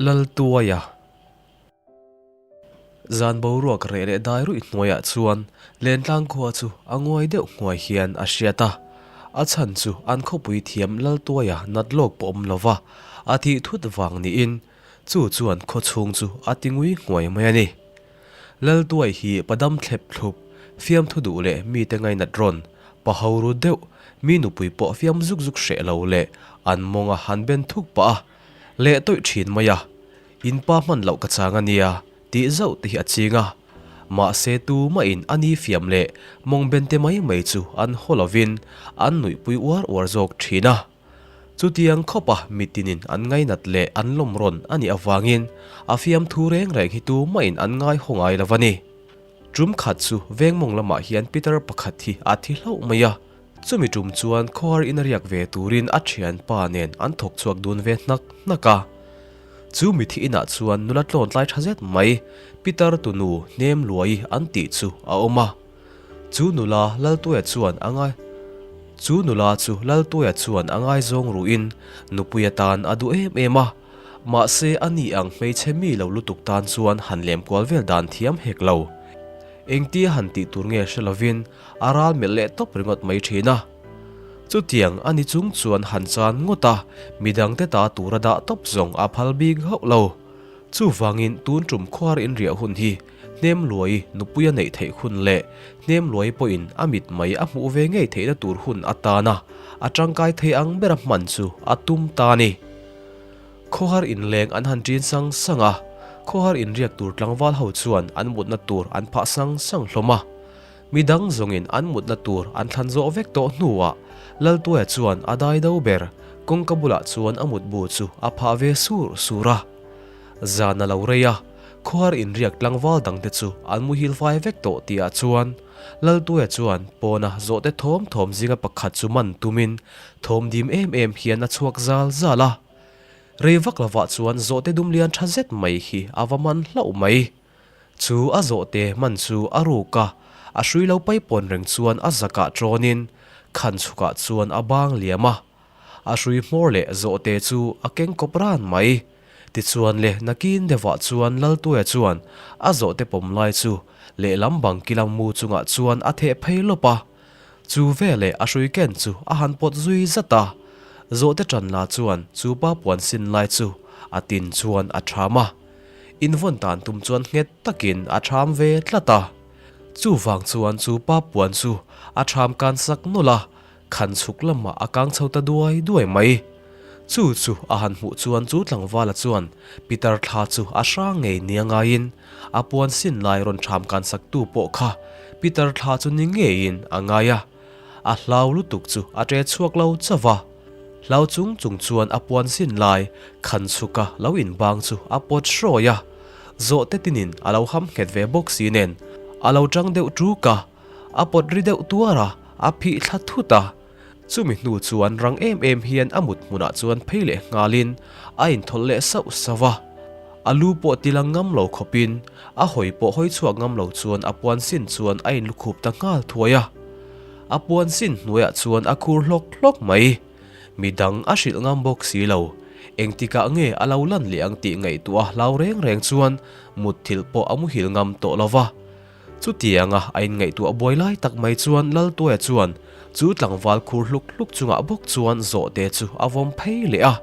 Laltuaia Zan boruak reh leh dai ruih hnuaiah chuan Lentlang khua chu a nguai deuh nghuai hian a hriat a. A chhan chu an khawpui thiam Laltuaia nat lawk pawh awm lova a thih thut vang niin chu chuan khaw chhung chu a ti ngui nghuai mai a ni. Laltuai hi padam thlep thlup, fiamthu duh leh mite ngainat rawn, pa ho ru deuh, mi nupui pawh fiam zuk zuk hreh lo leh an mawnga han ben thuk pah a, leh tawih thin mai a, in pa hman loh ka chang a nia tih zauh te hi a ching a. Mahse tumahin a ni fiam leh mawng ben te mai mai chu an haw lovin an nuihpui uar uar zawk thin a. Chutiang khawpa mitinin an ngainat leh an lawm rawn a nih avangin a fiamthu reng reng hi tumahin an ngai haw ngai lo a ni. Tum khat chu vengmawng lamah hian Peter pakhat hi a thi hlauh mai a, chumi tum chuan khawhar in a riak ve turin a thianpa nen an thawk chhuak dun ve hnak hnak a. Chu mithi inah chuan nula tlawn tlai tha zet mai Peter tunu hnem luai an tih chu a awm a. Chu nula Laltuia chuan a ngai Chu nula chu Laltuia chuan a ngaizawng ruhin nupui atan a duh em em a. Mahse a ni ang hmeichhe mi lo lutuk tan chuan han lem kual vel dan thiam hek lo. Engtia han tih tur nge hre lovin a ral melh leh tawp ringawt mai thin a. Chutiang a ni chung chuan han chan ngawt a, midangte ta tura dah tawp zawng a phal bik hauh lo. Chuvangin tun tum khuar inriah hun hi hnem luai nupui a neih theih hun leh hnem luai pawhin a mit mai a hmuh ve ngei theihna tur hun atana a tangkai thei ang bera hman chu a tum ta a ni. Khawhar inleng an han ṭin sang sang a, khawhar inriak tur tlangval ho chuan an mutna tur an phah sang sang hlawm a. Midang zawngin an mutna tur an thlan zawh vek tawh hnuah Laltuaia chuan a dai do ber kawngka bulah chuan a mutbu chu a phah ve sur sur a. Zan a lo rei a, khuar inriak tlangval dangte chu an muhil fai vek tawh tihah chuan Laltuaia chuan pawna zawhte thawm thawm zinga pakhat chu man tumin thawm dim em em hian a chhuak zal zal a. Rei vak lovah chuan zawhte dum lian tha zet mai hi a va man hlauh mai. Chu a zawhte man chu a ruk a, a hrui lo paipawn reng chuan a zakah tawnin khan chhukah chuan a bang liam a. A hrui hmawr leh zawhte chu a keng kawp ran mai. Tichuan le nakin deuhah chuan Laltuia chuan a zawhte pawm lai chu lehlam bang kilam mu chungah chuan a theh phei lawp a. Chu veleh a hrui ken chu a han pawt zui zat a. Zawhte ṭan la chuan chu pa puan sin lai chu a tin chuan a ṭham a. Invawn tan tum chuan nghet takin a ṭham ve tlat a. Chuvang chuan chu pa puan chu a ṭham kan sak nawlh a, Khan chhuk lamah a kang chho ta duai duai mai. Chu chu a han hmuh chuan chu tlangvala chuan Peter thla chu a hrang ngei nia ngaiin a puan sin lai rawn ṭham kan saktu pawh kha Peter thla chu ni ngeiin a ngai a. A hlau lutuk chu a ṭe chhuak lo chauh va. Hlau chung chung chuan a puan sin lai khan chhuka lo inbang chu a pawt hrawi a. Zawhte tinin a lo ham nghet ve bawk si nen a lo ṭang deuh ṭuk a. A pawt ri deuh tuar a, a phih thla thut a. Chumi hnu chuan rang em em hian a mut hmunah chuan phei leh nghalin a inthawlh leh sauh sauh a. A lu pawh ti lang ngam lo khawpin a hawi pawh hawi chhuak ngam lo chuan a puan sin chuan a inlukhup ta nghal thuai a. A puan sin hnuaiah chuan a khur hlawk hlawk mai. Midang a hrilh ngam bawk si lo. Engtikah nge a lo lan leh ang tih ngaihtuah a hlau reng reng chuan mutthilh pawh a muhil ngam tawh lo va. Chutianga a inngaihtuah buai lai tak mai chuan Laltuaia chuan chu tlangval khur hluk hluk chungah bawk chuan zawhte chu a vawm phei leh a.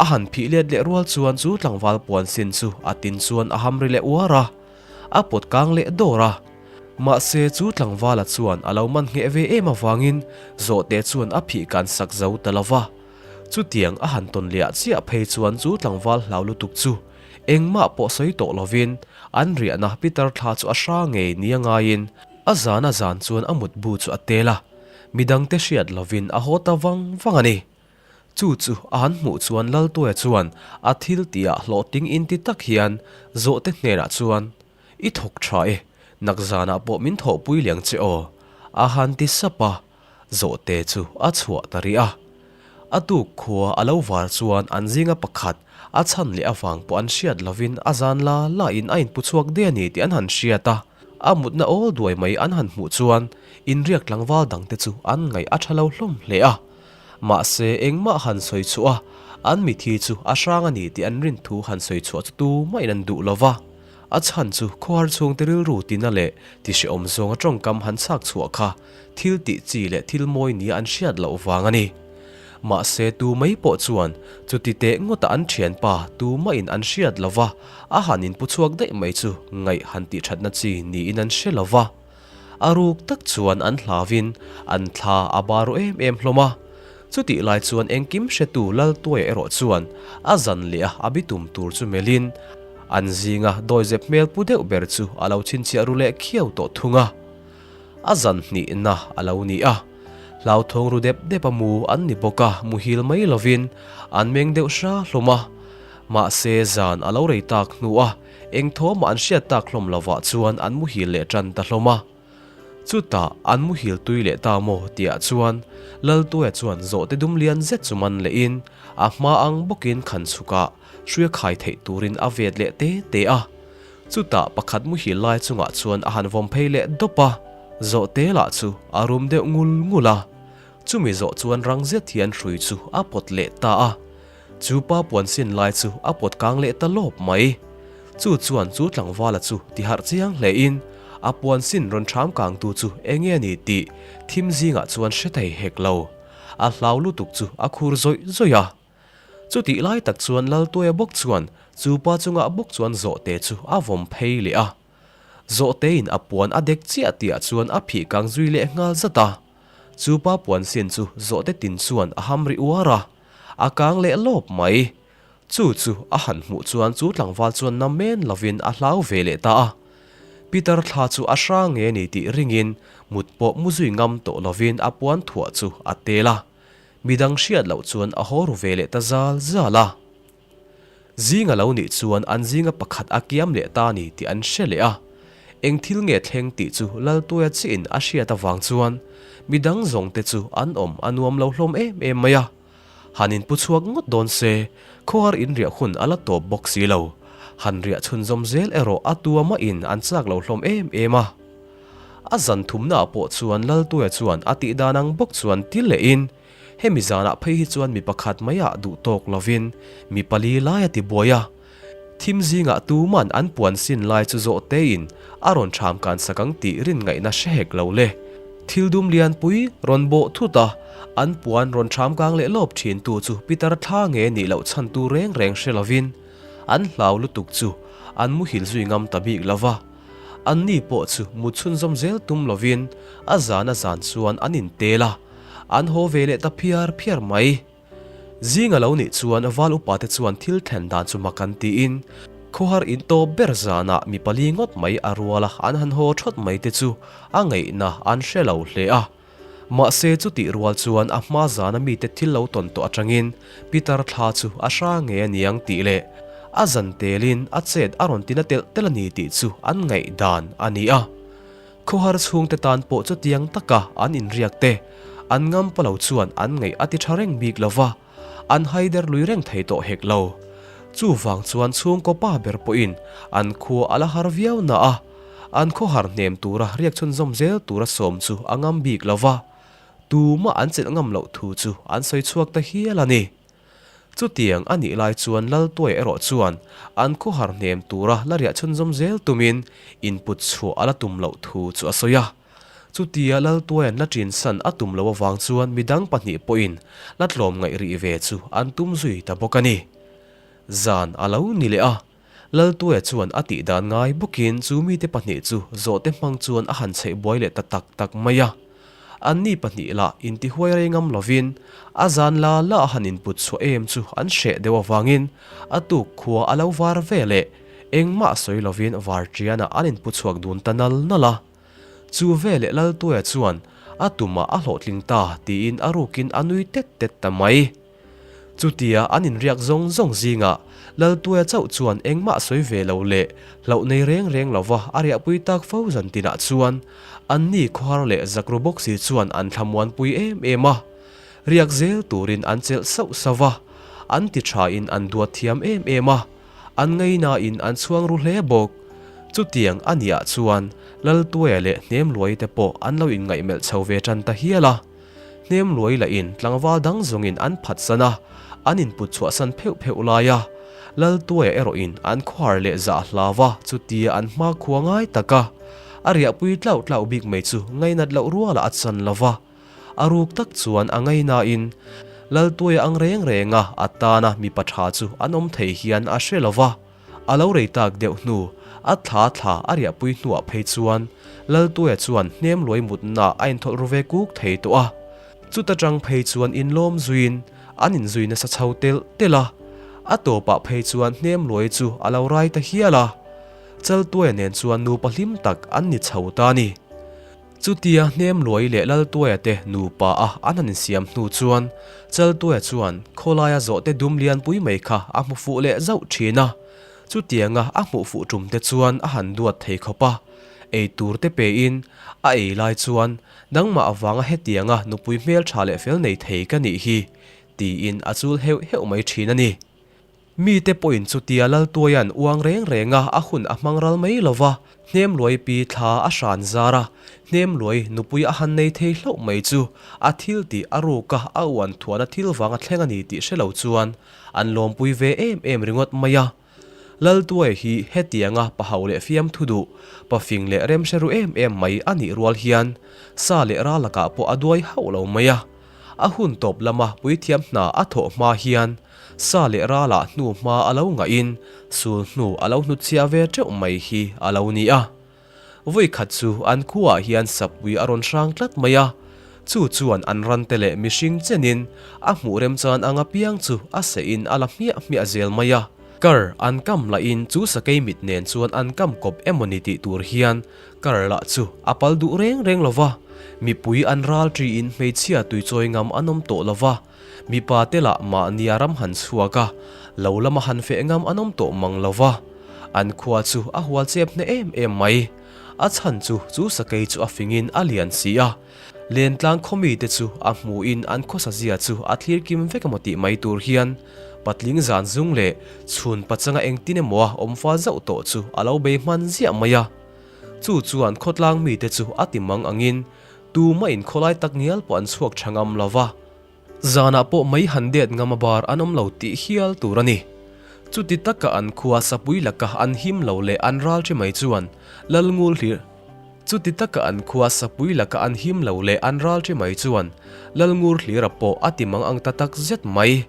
A han phih let leh rual chuan chu tlangval puan sin chu a tin chuan a ham ri leh uar a, a pawt kang leh dawr a. Mahse chu tlangvala chuan a lo man ngheh ve em avangin zawhte chuan a phih kan sak zo ta lo va. Chutiang a han tawn liah chiah phei chuan chu tlangval hlau lutuk chu Engmah pawh sawi tawh lovin an riahna Peter thla chu a hra ngei nia ngaiin a zan a zan chuan a mutbu chu a tel a, midangte hriat lovin a haw ta vang vang a ni. Chu chu a han hmuh chuan Laltuaia chuan a thil tihah hlawhtling inti tak hian Zawhte hnenah chuan, I thawk tha e, nak zanah pawh min thawhpui liang che aw, a han ti sap a, Zawhte chu a chhuah ta rih a. A tuk khua a lo var chuan an zinga pakhat a chhan leh avang pawh an hriat lovin a zan la la in a inpu chhuak de a ni tih an han hriat a, a mutna awl duai mai an han hmuh chuan inriak tlangval dangte chu an ngaih a tha lo hlawm hle a. Mahse engmah han sawi chhuah a, An mithi chu a hrang a ni tih an rin thu han sawi chhuah chu tumahin an duh lo va. A chhan chu khawhar chhungte rilru tina leh ti hrehawm zawnga tawngkam han chhak chhuah kha thil tih chi leh thil mawi nia an hriat loh vang a ni. Mahse tu mai pawh chuan chuti teh ngawta an thianpa tumahin an hriat lo va, a han inpu chhuak daih mai chu ngaih han tih thatna chi niin an hre lo va. A ruk tak chuan an hlauvin an thla a bar ru em em hlawm a. Chutih lai chuan engkim hretu Laltuaia erawh chuan a zan leh a a bitum tur chu melhin an zinga dawizep hmel pu deuh ber chu a lo chhinchhiah ru leh khiau tawh thung a. A zan hnihna a lo ni a. Hlauthawng ru dep dep a mu an ni bawk a, muhil mai lovin an meng deuh hra hlawm a. Mahse zan a lo rei tak hnu a, Eng thawmah an hriat tak hlawm lovah chuan an muhil leh tan ta hlawm a. Chutah an muhil tui leh ta maw tihah chuan Laltuaia chuan zawhte dum lian zet chu man lehin a hma ang bawkin khan chhukah hruia khai theih turin a vet leh te te a. Chutah pakhat muhil lai chungah chuan a han vawm phei leh dawp a, zawhte lah chu a rum deuh ngul ngul a. Chumi zawh chuan rang zet hian hrui chu a pawt leh ta a. Chu pa puan sin lai chu a pawt kang leh ta lawp mai. Chu chuan chu tlangvala chu ti harh chiang hle in a puan sin rawn ṭham kang tu chu eng nge ni tih thim zingah chuan hre thei hek lo. A hlau lutuk chu a khur zawih zawih a. Chutih lai tak chuan Laltuaia bawk chuan chu pa chungah bawk chuan zawhte chu a vawm phei leh a. Zawhtein a puan a dek chiah tihah chuan a phih kang zui leh nghal zat a. Chu pa puan sin chu zawhte tin chuan a ham ri uar a. A kang leh lawp mai. Chu chu a han hmuh chuan chu tlangval chuan na men lovin a hlau ve leh ta a. Peter thla chu a hrang nge ni tih ringin mut pawh mu zui ngam tawh lovin a puan thuah chu a tel a. Midang hriat loh chuan a haw ru ve leh ta zal zal a. Zing a lo nih chuan an zinga pakhat a kiam leh ta ni tih an hre leh a. Eng thil nge thleng tih chu Laltuaia chiin a hriat avang chuan midang zawngte chu an awm a nuam lo hlawm em em mai a. Han inpu chhuak ngawt dawn se, khawhar inriah hun a la tawp bawk si lo. Han riah chhunzawm zel erawh a tua mahin an chak lo hlawm em em a. A zan thumnaah pawh chuan Laltuaia chuan a tihdan ang bawk chuan ti lehin, Hemi zanah phei hi chuan mi pakhat maiah duh tawk lovin mi pali lai a ti buai a. Thim zingah tuman an puan sin lai chu zawh tein a rawn ṭham kan sak ang tih rin ngaihna hre hek lo le. Thil dum lianpui rawn bawh thut a, an puan rawn ṭham kang leh lawp ṭhintu chu Peter thla nge nih loh chhantu reng reng hre lovin an hlau lutuk chu an muhil zui ngam ta bik lo va. Anni pawh chu mut chhunzawm zel tum lovin a zan a zan chuan an intel a. An haw ve leh ta phiar phiar mai. Zing a lo nih chuan val upa te chuan thil thlen dan chu mak an tiin khawhar in tawp ber zanah mi pali ngawt mai a rual a an han haw thawt mai te chu a ngaihna an hre lo hle a. Mahse chutih rual chuan a hma zana mite thil lo tawn tawh atangin Peter thla chu a hra nge a niang tih leh a zan telin a chet a rawn tina telh telh a ni tih chu an ngaihdan a ni a. Khawhar chhungte tan pawh chutiang taka an inriak te, an ngam pa lo chuan an ngaih a ti tha reng bik lo va, an haider lui reng thei tawh hek lo. Chuvang chuan chhungkaw pa ber pawhin an khua a la har viau na a, an khawhar hnem tura riak chhunzawm zel tura sawm chu a ngam bik lo va, tumah an chelh ngam loh thu chu an sawi chhuak ta hial a ni. Chutiang a nih lai chuan Laltuaia erawh chuan an khawhar hnem tura la riah chhunzawm zel tumin input chhuah a la tum loh thu chu a sawi a. Chutia Laltuaia'n la ṭinsan a tum loh avang chuan midang pahnih pawhin la tlawm ngaih rih ve chu an tum zui ta bawk a ni. Zan a lo ni leh a. Laltuaia chuan a tih dan ngai bawkin chu mite pahnih chu zawhte hmang chuan a han chheih buai leh ta tak tak mai a. Anni pahnih lah intihuai rei ngam lovin a zan la la a han input chhuah em chu an hreh deuh avangin a tuk khua a lo var ve leh engmah sawi lovin varṭianah an inpu chhuak dun ta nal nal a. Chu veleh Laltuaia chuan a tumah a hlawhtling ta tiin a rukin a nui tet tet ta mai. Chutia an inriak zawng zawng zingah Laltuaia chauh chuan engmah sawi ve lo leh hlauh nei reng reng lova a riahpui tak fo zan tinah chuan anni khawhar leh zakru bawk si chuan an thlamuanpui em em a. Riak zel turin an chelh sauh sauh va, an ti thain an duat thiam em em a, an ngainain an chhuang ru hle bawk. Chutiang a niah chuan Laltuaia leh Hnemluaite te pawh an lo inngaihmelh chho ve tan ta hial a. Hnem luai lahin tlangval dang zawngin an phatsan a, an input chhuahsan pheuh pheuh lai a, Laltuaia erawhin an khuar leh zah hlau a, chutia an hmakhua ngai tak a, a riahpui tlauh tlauh bik mai chu ngainat loh rualah a chan lo va. A ruk tak chuan a ngainain Laltuaia ang reng renga a tana mipa tha chu an awm thei hian a hre lo va. A lo rei tak deuh hnu, a thla thla a riahpui hnuah phei chuan Laltuaia chuan hnem luai mutna a inthawlh ru ve kuk thei tawh a. Chuta tang phei chuan inlawm zuiin an inzui nasa chho telh telh a, a tawpah phei chuan hnem luai chu a lo rai ta hial a. Chaltuaia nen chuan nupa hlim tak an ni chho ta a ni. Chutia hnem luai leh Laltuaia te nupa a an han insiam hnu chuan Chaltuaia chuan khawlaia zawhte dum lianpui mai kha a hmu fuh leh zauh thin a. Chutianga a hmuh fuh tum te chuan a han duat thei khawp a, ei tur te pein a ei lai chuan Nangmah avanga hetianga nupui hmeltha leh fel nei thei ka nih hi, tiin a chul heuh heuh mai thin a ni. Mite pawhin chutia Laltuaia'n uang reng renga a hun a hmang ral mai lo va, Hnemluai pi thla a hran zar a, Hnemluai nupui a han nei thei hlauh mai chu a thil tih a ruka a uan thuana thil vanga thleng a ni tih hre lo chuan an lawmpui ve em em ringawt mai a. Laltuai hi hetianga pahau leh fiamthu duh, pafing leh remhre ru em em mai a nih rual hian sa leh ral lakah pawh a duai hauh lo mai a. A hun tawp lama puithiam hna a thawh hma hian sa leh ralah hnu hma a lo ngahin sul hnu a lo hnutchhiah ve teuh mai hi a lo ni a. Vawi khat chu an khuaah hian sapui a rawn hrang tlat mai a, chu chuan an rante leh mihring chenin a hmuh remchan ang apiang chu a seihin a la hmiah hmiah zel mai a. Kar an kam lahin chu sakei mit nen chuan an kam kawp emawni tih tur hian kar lah chu a pal duh reng reng lo va, mipui an ral ṭiin hmeichhia tuichawi ngam an awm tawh lo va, mipa te lah mahnia ram han chhuak a, lo lama han feh ngam an awm tawh mang lo va. An khua chu a hual chep hne em em mai. A chhan chu chu sakei chu a fingin a lian si a. Lentlang khaw mite chu a hmuhin an khawsa zia chu a thlir kim vek emaw tih mai tur hian patling zan zung leh chhun pachanga engtin emaw a awm fal zauh tawh chu a lo bei hman ziah mai a. Chu chuan khawtlang mite chu a ti mang angin tumah in khawlai tak ngial pawh an chhuak tha ngam lo va. Zanah pawh mai han det ngam a bar an awm lo tih hial tur a ni. Chuti taka an khua sapui laka an him lo leh an ral ṭhi mai chuan Lalngul hlir Chuti taka an khua sapui laka an him lo leh an ral ṭhi mai chuan Lalngur hlira pawh a ti mang ang ta tak zet mai.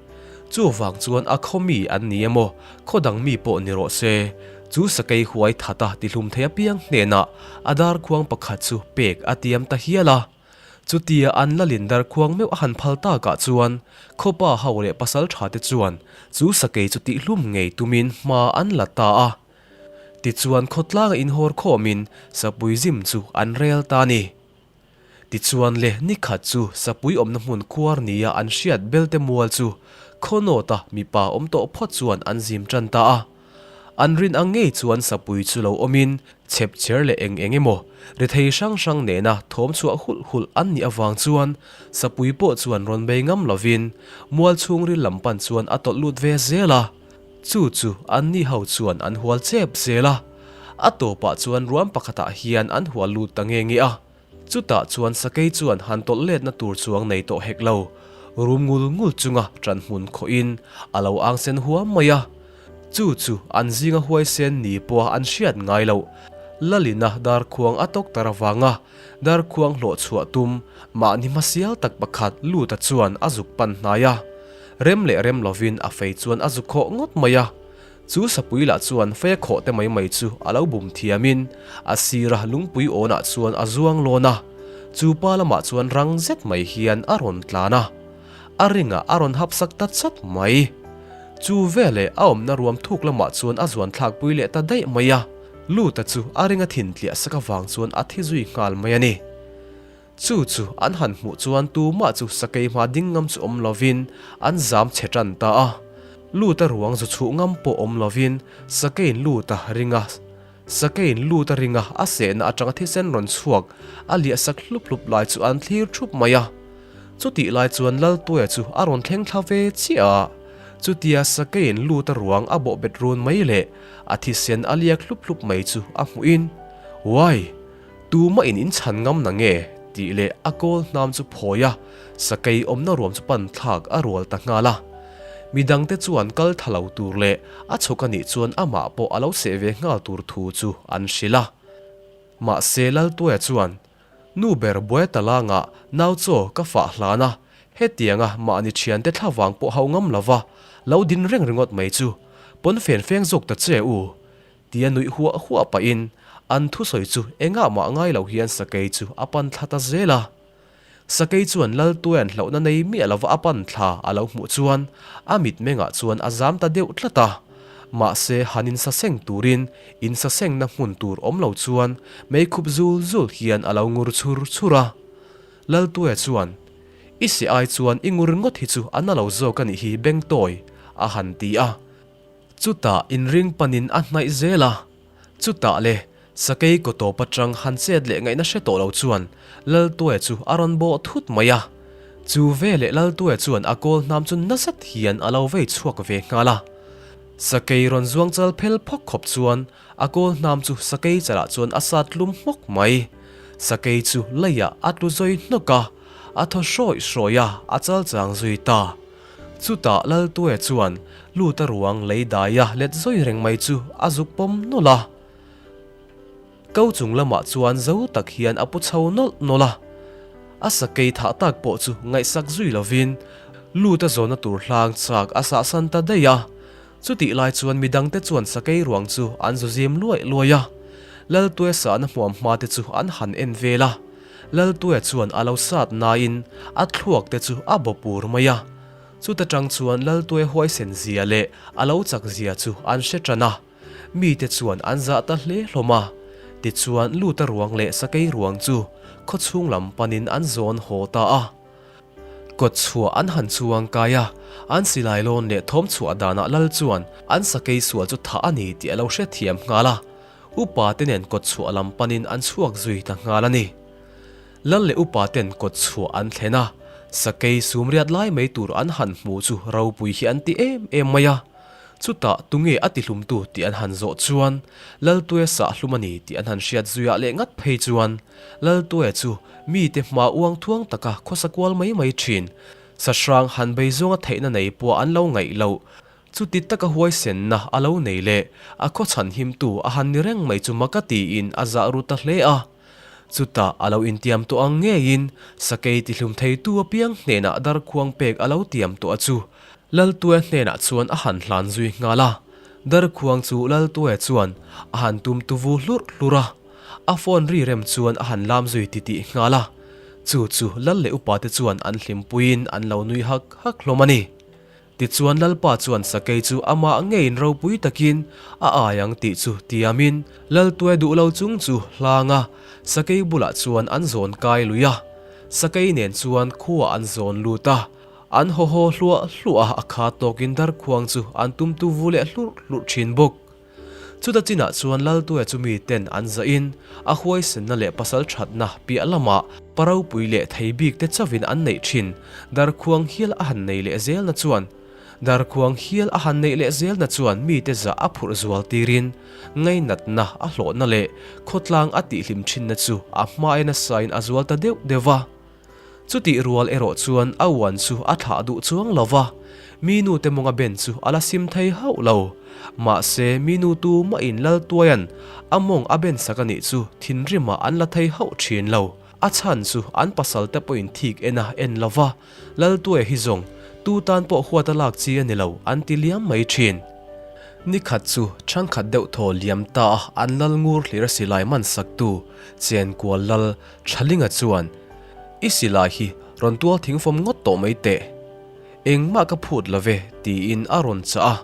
Chuvang chuan a khaw mi an ni emaw khaw dang mi pawh ni rawh se, chu sakei huai thata tihlum thei apiang hnenah a darkhuang pakhat chu pek a tiam ta hial a. Chutia an lalin darkhuang meuh a han phal takah chuan khawpa ho leh pasal tha te chuan chu sakei chu tihhlum ngei tumin hma an la ta a. Tichuan khawtlanga inhawr khawmin sapui zim chu an rel ta a ni. Tichuan le nikhat chu sapui awmna hmun khuar nia an hriat belte mual chu khawnawta mipa awm tawh phawt chuan an zim tan ta a. An rin ang ngei chuan sapui chu lo awmin chhep cher leh eng eng emaw rethei hrang hrang nena thawm chhuah hulh hulh an nih avang chuan sapui pawh chuan rawn bei ngam lovin mual chhungril lam pan chuan a tawlh lut ve zel a, chu chu an ni ho chuan an hual chep zel a, a tawpah chuan ruam pakhatah hian an hual lut ta nge nge a. Chutah chuan sakei chuan han tawlh letna tur chuang nei tawh hek lo, rum ngul ngul chunga ṭan hmun khawhin a lo ang sen huam mai a. Chu chu an zinga huaisen ni pawha an hriat ngai loh. Lalina darkhuang a tawk tar avanga darkhuang hlawh chhuah tum mahni hmasial tak pakhat Luta chuan a zuk pan hnai a. Rem leh rem lovin a fei chuan a zuk khawh ngawt mai a. Chu sapui lah chuan fei khawh te mai mai chu a lo bum thiamin a sira lungpui awnah chuan a zuang lawn a, chu pa lamah chuan rang zet mai hian a rawn tlan a, a ringah a rawn hap sak ta chat mai. Chu veleh a awmna ruam thuk lamah chuan a zuan thlakpui leh ta daih mai a, Luta chu a ringa thin tliah sak avang chuan a thi zui nghal mai a ni. Chu chu an han hmuh chuan tumah chu sakei hma ding ngam chu awm lovin an zam chhe tan ta a. Luta ruang zu chhuh ngam pawh awm lovin sakeiin luta ring a, sakeiin luta ring a a sehna atanga thisen rawn chhuak a liah sak hlup hlup lai chu an thlir thup mai a. Chutih lai chuan Laltuaia chu a rawn thleng thla ve chiah a. Chutia sakeiin luta ruang a bawhbet run mai leh a thisen a liak hlup hlup mai chu a hmuhin, Uai! Tumah in in chhan ngam na nge? tih leh a kawl hnam chu phawi a, sakei awmna ruam chu pan thlak a rual ta nghal a. Midangte chuan kal tha lo tur leh a chhuk a nih chuan amah pawh a lo seh ve nghal tur thu chu an hrilh a. Mahse Laltuaia chuan, Nu ber buai ta langah nau chaw ka fah hlan a, hetianga mahni thiante thlavang pawh hauh ngam lova lo din reng ringawt mai chu pawn fen feng zawk ta che u, tia nuih huah huah pahin an thusawi chu engah mah ngai lo hian sakei chu a pan thla ta zel a. Sakei chuan Laltuaian hlauhna nei miah lova a pan thla a lo hmuh chuan a mitmengah chuan a zam ta deuh tlat a. Mahse han insaseng turin insasengna hmun tur awm lo chuan meikhup zul zul hian a lo ngur chhur chhur a. Laltuaia chuan, I si ai chuan i ngur ngawt hi chu a na lo zawk a nih hi Bengtawi, a han ti a. Chutah inring panin a hnaih zel a. Chutah le, sakei kaw tawp atang han chet leh ngaihna hre tawh lo chuan Laltuaia chu a rawn bawh thut mai a. Chu veleh Laltuaia chuan a kawl hnam chu nasat hian a lo vei chhuak ve nghal a. Sakei rawn zuang chal phel phawk khawp chuan a kawl hnam chu sakei chalah chuan a sat tlum hmawk mai. Sakei chu leiah a tlu zawi hnawk a, a thaw hrawih hrawih a, a chal chang zui ta. Chutah Laltuaia chuan Luta ruang lei daia let zawi reng mai chu a zuk pawm nawlh a. Ko chung lamah chuan zo tak hian a pu chho nawlh nawlh a. A sakei thah tak pawh chu ngaihsak zui lovin Luta zawhna tur hlang chak a sahsan ta daih a. Chutih lai chuan midangte chuan sakei ruang chu an zu zim luaih luaih a. Laltuaia sahna hmuam hma te chu an han en vel a. Laltuaia chuan a lo sat nain a thluak te chu a baw pur mai a. Chuta tang chuan Laltuaia huaisen zia leh a lo chak zia chu an hre tan a. Mite chuan an zah ta hle hlawm a. Tichuan Luta ruang leh Sakei ruang chu khawchhung lam panin an zawn haw ta a. Kawtchhuah an han chuang kai a, an silai lawn leh thawm chhuah danah Lal chuan an sakei sual chu thah a ni tih a lo hrethiam nghal a. Upa te nen kawtchhuah lam panin an chhuak zui ta nghal a ni. Lal leh upa ten kawtchhuah an thlen a, sakei sum riat lai mai tur an han hmu chu ropui hi an ti em em mai a. Chutah tunge a tihlumtu tih an han zawh chuan Laltuia sahhlum a ni tih an han hriat zuiah leh ngat phei chuan Laltuaia chu mite hma uang thuang taka khawsa kual mai mai thin. Sahrang han bei zawnga theihna nei pawh an lo ngaih loh. Chuti taka huaisenna a lo nei leh a khaw chhan himtu a han ni reng mai chu mak a tiin a zah ru ta hle a. Chutah a lo intiam tawh ang ngeiin sakei tihlum theitu apiang hnenah darkhuang pek a lo tiam tawh a chu Laltuaia hnenah chuan a han hlan zui nghal a. Darkhuang chu Laltuaia chuan a han tum tuvu hlurh hlurh a. A phone ri rem chuan a han lam zui titih nghal a, chu chu lal leh upa te chuan an hlimpuiin an lo nui hak hak hlawm a ni. Tichuan Lalpa chuan sakei chu amah ngeiin ropui takin a ai ang tih chu tiamin Laltuai duh lo chung chu hlang a, sakei bulah chuan an zawn kai lui a. Sakei nen chuan khuaah an zawn lut a, an haw haw hluah hluah a, a kha tawkin darkhuang chu an tum tu vu leh hlurh hlurh thin bawk. Chuta chinah chuan Laltuia chu miten an zahin a huaisenna leh pasal thatna piah lamah pa ropui leh thei bik te chauhin an neih thin. Darkhuang hial a han nei leh zelna chuan Darkhuang hial a han neih leh zelna chuan mite zah a phurh zual tirin ngainatna a hlawhna leh khawtlang a tihhlim thinna chu a hmaia nasain a zual ta deuh deuh va. Chutih rual erawh chuan a uan chu a thlah duh chuang lo va, mi nute mawnga ben chu a la sim thei hauh lo. Mahse, mi nu tu mahin Laltuaia'n a mawng a ben sak a nih chu thinrimah an la thei hauh thin lo. A chhan chu an pasal te pawhin thik en a en lo va, Laltuaia hi zawng tu tan pawh huat a lak chi a ni lo an ti liam mai thin. Ni khat chu chhangkhat deuh thaw liam ta a an lal ngur hlir a silai man saktu Chenkual lal Thalinga chuan, I silai hi rawn tual thingfawm ngawt tawh mai teh. Engmah ka phut lo ve, tiin a rawn chah a.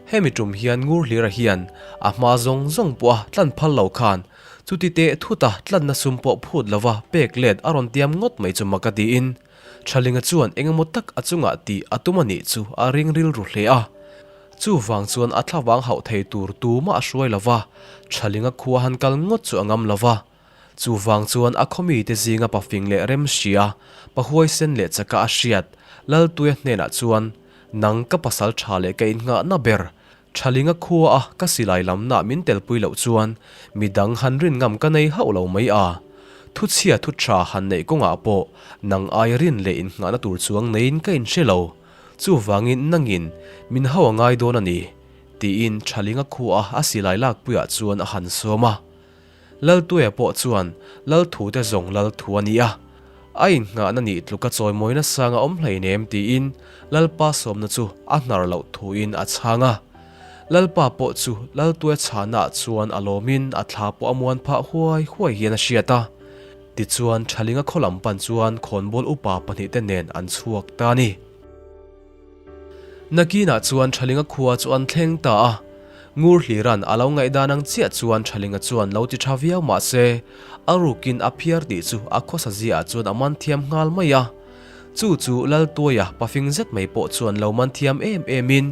Hemi tum hian Ngurhlira hian a hma zawng zawng pawh a tlan phal lo khan chuti teh thuta tlanna sum pawh phut lova pek let a rawn tiam ngawt mai chu mak a tiin Thalinga chuan engemaw tak a chungah tih a tum a nih chu a ring rilru hle a. Chuvang chuan a thlavang hauh thei tur tumah a hruai lova, Thalinga khua han kal ngawt chu a ngam lova. Chuvang chuan a khawmite zinga pafing leh rem hria, pahuaisen leh chaka a hriat, Laltuia hnenah chuan, Nang ka pasal tha leh ka innghahna ber, Thalinga khua a ka silai lamnah min telpui loh chuan midang han rin ngam ka nei hauh lo mai a. Thuchhia thu tha han neih kawngah pawh nang ai rin leh innghahna tur chuang neiin ka inhre lo. Chuvangin nangin min hau a ngai dawn a ni, tiin Thalinga khua a silai lakpuiah chuan a han sawm a. Laltuia pawh chuan Lalthu te zawng Lalthu a ni a, a innghahna nih tluka chawimawina sang a awm hleinem tiin Lalpa sawmna chu a hnar loh thuin a chhang a. Lalpa pawh chu Laltuia chhahnaah chuan a lawmin a thla pawh a muan phah huai huai hian a hriat a. Tichuan Thalinga khaw lam pan chuan khawnbawl upa pahnihte nen an chhuak ta a ni. Nakinah chuan Thalinga khua chu an thleng ta a, Ngur Hliran a lo ngaihdan ang chiah chuan Thalinga chuan lo ti tha viau mah se, a rukin a phiar tih chu a khawsa ziaah chuan a man thiam nghal mai a. Chu chu Laltuaia pafing zet mai pawh chuan lo man thiam em em in,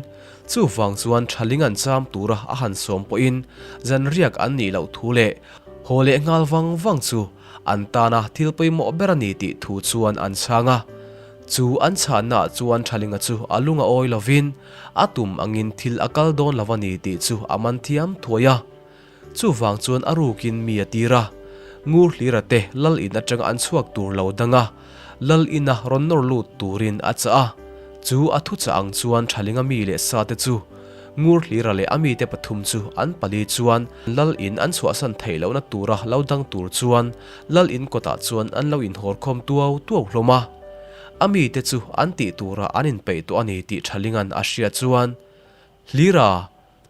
chuvang chuan Thalinga'n cham tura a han sawm pawhin zanriak an nih loh thu leh haw leh nghal vang vang chu an tana thil pawimawh ber a ni tih thu chuan an chhang a. Chu an chhannaah chuan Thalinga chu a lung a awi lovin a tum angin thil a kal dawn lo a ni tih chu a man thiam thuai a. Chuvang chuan a rukin mi a tir a, Ngur Hlira te Lal in atanga an chhuak tur lo dang a, Lal ina rawn nawr lut turin a chah a. Chu a thuchah ang chuan Thalinga mi leh sa te chu Ngur Hlira leh a mite pathum chu an pali chuan Lal in an chhuahsan theih lohna tura lo dang tur chuan Lal in kawtah chuan an lo inhawrkhawm tuau tuau hlawm a. A mite chu an tih turah an inpeih tawh a ni tih Thalinga'n a hria chuan, Hlira,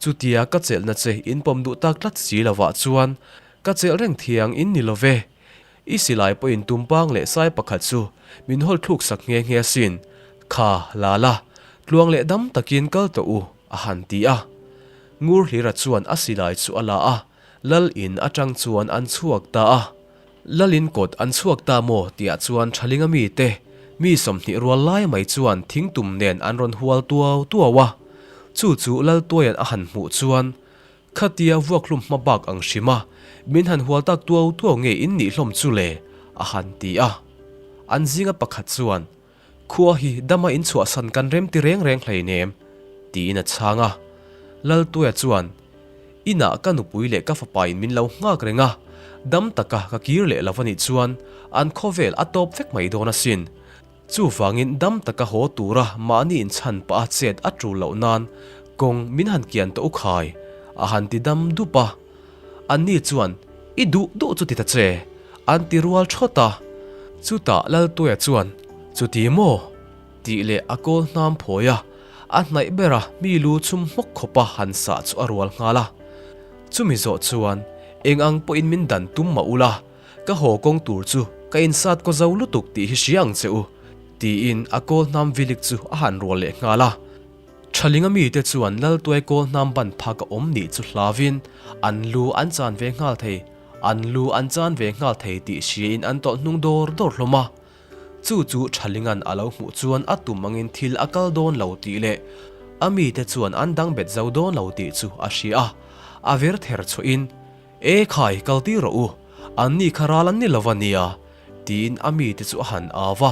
chutia ka chelhna che in pawm duh tak tlat si lovah chuan ka chelh reng thiang in ni lo ve. I silai pawhin tumpang leh sai pakhat chu min hawl thluk sak nghe nghe asin. Kha, la la, tluang leh dam takin kal tawh u, a han ti a. Ngur Hlira chuan a silai chu a la a, Lal in atang chuan an chhuak ta a. Lal in kawt an chhuak ta maw tihah chuan Thalinga mite, mi 20 rual lai mai chuan thingtum nen an rawn hual tuau tuau a. Chu chu Laltuaia'n a han hmuh chuan, Khatia vuakhlum hma bak ang hrim a, min han hual tak tuau tuau nge in nih hlawm chu le? a han ti a. An zinga pakhat chuan, Khua hi dama in chhuahsan kan rem ti reng reng hleinem, tiin a chhang a. Laltuia chuan, Inah ka nupui leh ka fapa in min lo nghak reng a, dam taka ka kir leh lo a nih chuan an khawvel a tawp vek mai dawn asin. Chuvangin dam taka haw tura mahni inchhan pah a chet a tul loh nan kawng min han kian tawh u khai, a han ti dam dup a. Anni chuan, I duh duh chu ti ta che, an ti rual thawt a. Chutah Laltuia chuan, Chuti maw? tih leh a kawl hnam phawi a, a hnaih bera mi lu chhum hmawk khawpa han sah chu a rual nghal a. Chumi zawh chuan, Eng ang pawhin min dan tum mah ula, Ka haw kawng tur chu ka insat kaw zo lutuk tih hi hria ang che u, tiin a kawl hnam vilik chu a han rual leh nghal a. Thalinga mite chuan Laltuai kawl hnam ban phak a awm nih chu hlauvin an lu an chan ve nghal thei, an lu an chan ve nghal thei tih hriain an tawlh hnung dawr dawr hlawm a. Chu chu Thalinga'n a lo hmuh chuan a tum angin thil a kal dawn lo tih leh a mite chuan an dang bet zo dawn lo tih chu a hria a, a ver ther chhuahin, E khai, kal tir rawh u, an ni kha ral an ni lo va nia, tiin a mite chu a han au va.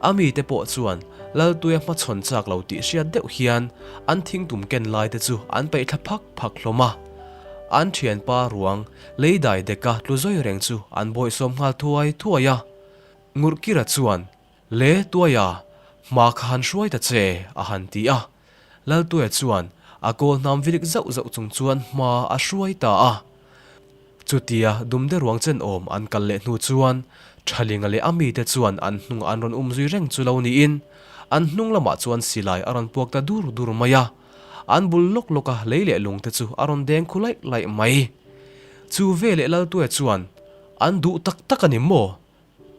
A mite pawh chuan Laltuia hmachhawn chak lo tih hriat deuh hian an thingtum ken lai te chu an peih thla phak phak hlawm a. An thianpa ruang lei dai deka tlu zawi reng chu an bawihsawm nghal thuai thuai a. Ngurhkira chuan, Le Tuaia, hma kha han hruai ta che, a han ti a. Laltuia chuan a kawl hnam vilik zauh zauh chung chuan hma a hruai ta a. Chutia dumde ruang chen awm an kal leh hnu chuan Thalinga leh a mite chuan an hnungah an rawn um zui reng chu lo niin an hnung lamah chuan silai a rawn puak ta dur dur mai a. An bul lawk lawk a lei leh lung te chu a rawn deng khu laih laih mai. Chu veleh Laltuia chuan an duh tak tak a ni maw?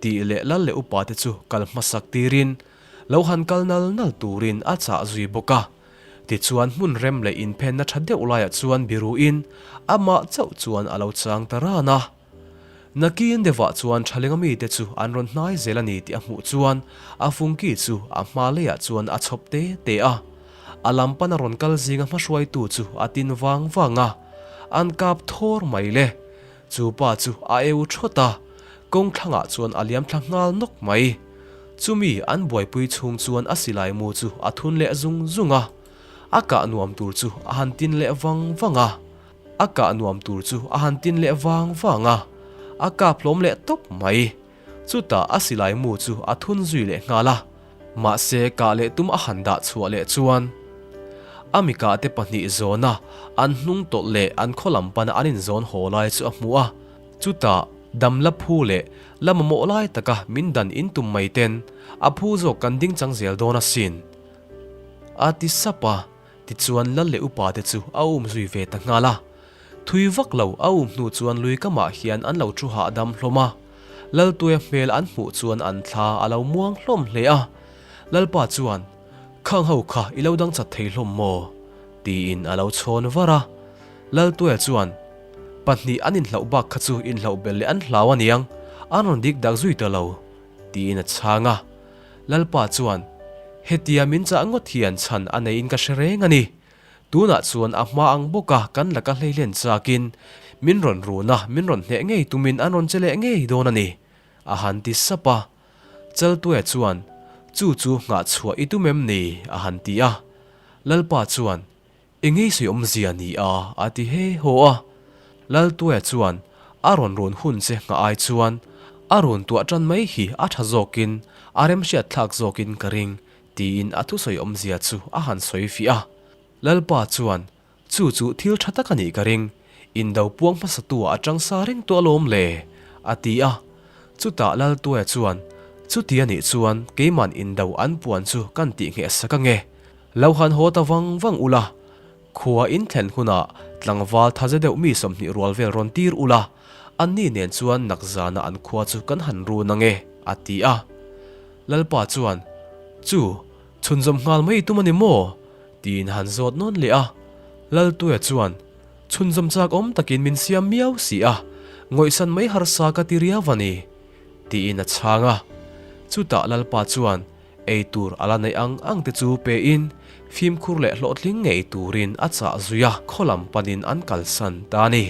Tih leh lal leh upa te chu kal hmasak tirin lo han kal nal nal turin a chah zui bawk a. Tichuan hmun rem leh inphenna tha deuh laiah chuan biruin amah chauh chuan a lo chang ta ran a. Nakin deuhah chuan Thalenga mite chu an rawn hnai zel a ni tih a hmuh chuan a fungki chu a hma leiah chuan a chhawp te te a. A lam pana rawn kal zinga hmahruaitu chu a tin vang vang a, an kap thawr mai le. Chu pa chu a eu thawt a, kawng thlangah chuan a liam thla nghal nawk mai. Chumi an buaipui chhung chuan a silai mu chu a thun leh zung zung a, a kah nuam tur chu a han tin leh vang vang a, a kah nuam tur chu a han tin leh vang vang a, a kap hlawm leh tawp mai. Chutah a silai mu chu a thun zui leh nghal a. Mahse kah leh tum a han dah chhuah leh chuan a mi kahte pahnih zawna an hnung tawlh leh an khaw lam pana an inzawn haw lai chu a hmu a. Chutah dam la phu leh la mamawh lai taka min dan in tum mai ten a phu zawk kan ding chang zel dawn asin a ti sap a. Tichuan lal leh upa te chu a um zui ve ta nghal a. Thui vak lo a um hnu chuan lui kamah hian an lo thu hahdam hlawm a. Laltuia hmel an hmuh chuan an thla a lo muang hlawm hle a. Lalpa chuan, Khang ho kha i lo dang chat thei hlawm maw? tiin a lo chhawn var a. Laltuia chuan, Pahnih an inhlauh bak kha chu inhlauh belh leh an hlau aniang, an rawn dik dak zui ta lo, tiin a chhang a. Lalpa chuan, Hetia min chah ngawt hian chhan a neiin ka hre reng a ni. Tunah chuan a hma ang bawka kan laka hleihlen chakin min rawn run a, min rawn hneh ngei tumin an rawn che leh ngei dawn a ni, a han ti sap a. Chaltuia chuan, Chu chu nghah chhuah i tum em ni? a han ti a. Lalpa chuan, Engei sawi awmzia ni a? a ti he haw a. Laltuia chuan, A rawn run hun che nghah ai chuan a run tuah tan mai hi a tha zawkin a remhriat thlak zawkin ka ring, tiin a thusawi awmzia chu a han sawi fiah a. Lalpa chuan, Chu chu thil tha tak a nih ka ring, indo puang hmasatu ah a tang sa reng tawh alawm le, a ti a. Chutah Laltuaia chuan, Chuti a nih chuan keiman indo an puan chu kan tih ngheh sak ange. Lo han haw ta vang vang ula, khua in thlen hunah tlangval thaze deuh mi 20 rual vel rawn tir ula, anni nen chuan nakzana an khua chu kan han run ange, a ti a. Lalpa chuan, Chu, chhunzawm nghal mai tum a ni maw? tiin han zawt nawn leh a. Laltuia chuan, Chhunzawm chak awm takin min siam miau si a, ngawihsan mai harsa ka ti riau a ni, tiin a chhang a. Chutah Lalpa chuan ei tur a la neih ang ang te chu pein fimkhur leh hlawhtling ngei turin a chah zui a, khaw lam panin an kalsan ta a ni.